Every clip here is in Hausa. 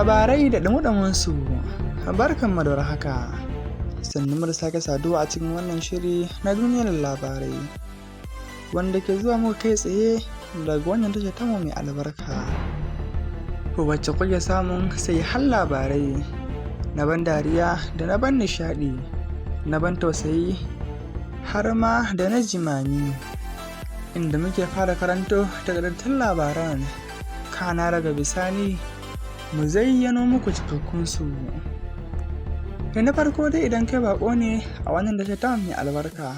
Labarai da ɗumi-ɗuminsu. Barkanmu da warhaka. Sannunmu da sake saduwa a cikin wannan shiri na duniyar labarai, wanda ke zuwa muku kai tsaye daga wannan tashar tamu mai albarka, wacce kuke samun sahihan labarai na ban dariya da na ban nishaɗi, na ban tausayi har ma da na jimami, inda muke fara karanto taƙaitattun labaran, kana daga bisani mu zayyano muku cikakkunsu. Da na farko dai, idan kai baƙo ne a wannan tashar tamu mai albarka,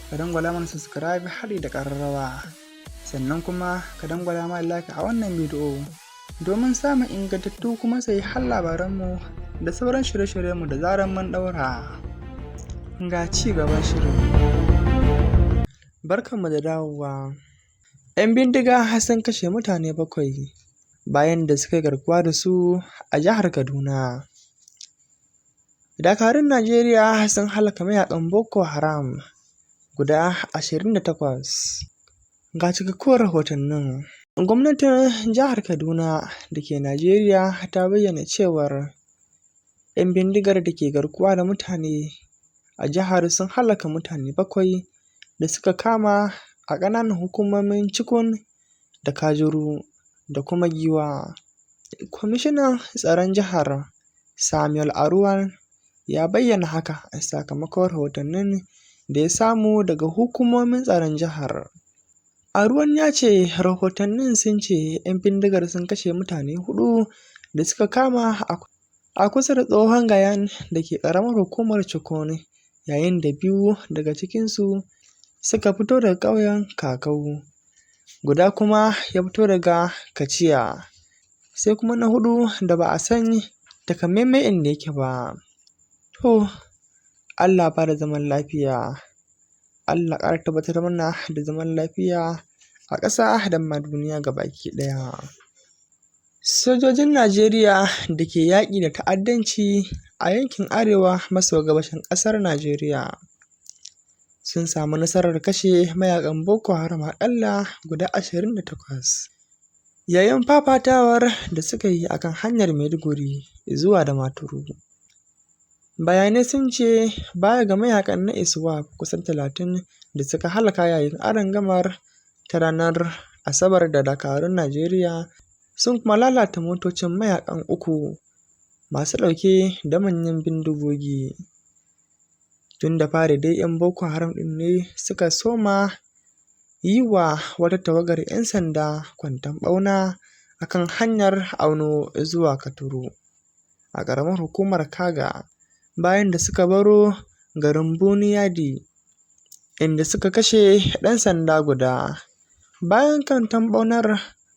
ka dangwala mana subscribe haɗi da ƙararrawa, sannan kuma ka dangwala mana like a wannan bidiyo domin samun ingantattu kuma sahihan labaranmu da sauran shirye-shiryenmu da zarar mun ɗaura. Ga ci gaban shirin. Barkanmu da dawowa. 'Yan bindiga sun kashe mutane 7 bayan da suka yi garkuwa da su a jihar Kaduna. Dakarun Najeriya sun hallaka mayaƙan Boko Haram guda 28. Ga cikakkun rahotannin. Gwamnatin jihar Kaduna da ke Najeriya ta bayyana cewar 'yan bindigar da ke garkuwa da mutane a jihar sun hallaka mutane 7 da suka kama a ƙananan hukumomin Chikun da Kajuru da kuma Giwa. Kwamishinan tsaron jihar, Samuel Aruwan, ya bayyana haka sakamakon rahotannin da ya samu daga hukumomin tsaron jihar. Aruwan ya ce rahotannin sun ce 'yan bindigar sun kashe mutane 4 da suka kama a kusa da Tsohon Gayan da ke ƙaramar hukumar Chikun, yayin da 2 daga cikinsu suka fito daga ƙauyen Kakau, guda kuma ya fito daga Kaciya, sai kuma na 4 da ba a san takamaimai inda yake ba. To, Allah ba da zaman lafiya, Allah ƙara tabbatar mana da zaman lafiya a ƙasa da ma duniya gabaki ɗaya. Sojojin Najeriya da ke yaƙi da ta'addanci a yankin arewa maso gabashin ƙasar Najeriya sun samu nasarar kashe mayaƙan Boko Haram aƙalla guda 28 yayin fafatawar da suka yi a kan hanyar Maiduguri zuwa Damaturu. Bayanai sun ce baya ga mayaƙan na ISWAP kusan 30 da suka halaka yayin arangamar ta ranar Asabar da dakarun Najeriya, sun kuma lalata motocin mayaƙan 3 masu ɗauke da manyan bindigogi. Tun da fari dai 'yan Boko Haram ɗin ne suka soma yi wa wata tawagar 'yan sanda kwanton ɓauna a kan hanyar Auno zuwa Katuru a ƙaramar hukumar Kaga, bayan da suka baro garin Buni Yadi, inda suka kashe ɗan sanda guda. Bayan kwanton ɓaunar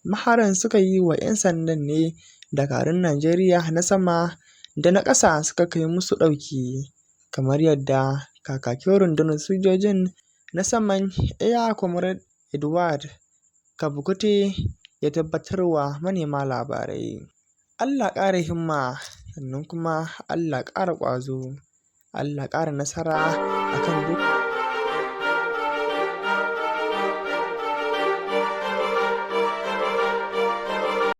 maharan suka yi wa 'yan sandan ne, dakarun Najeriya na sama da na ƙasa suka kai musu ɗauki, kamar yadda kakakin rundunar sojojin na saman, Air Commodore Edward Kabukute, ya tabbatar wa manema labarai. Allah ƙara himma, sannan kuma Allah ƙara ƙwazo, Allah ƙara nasara a kan duk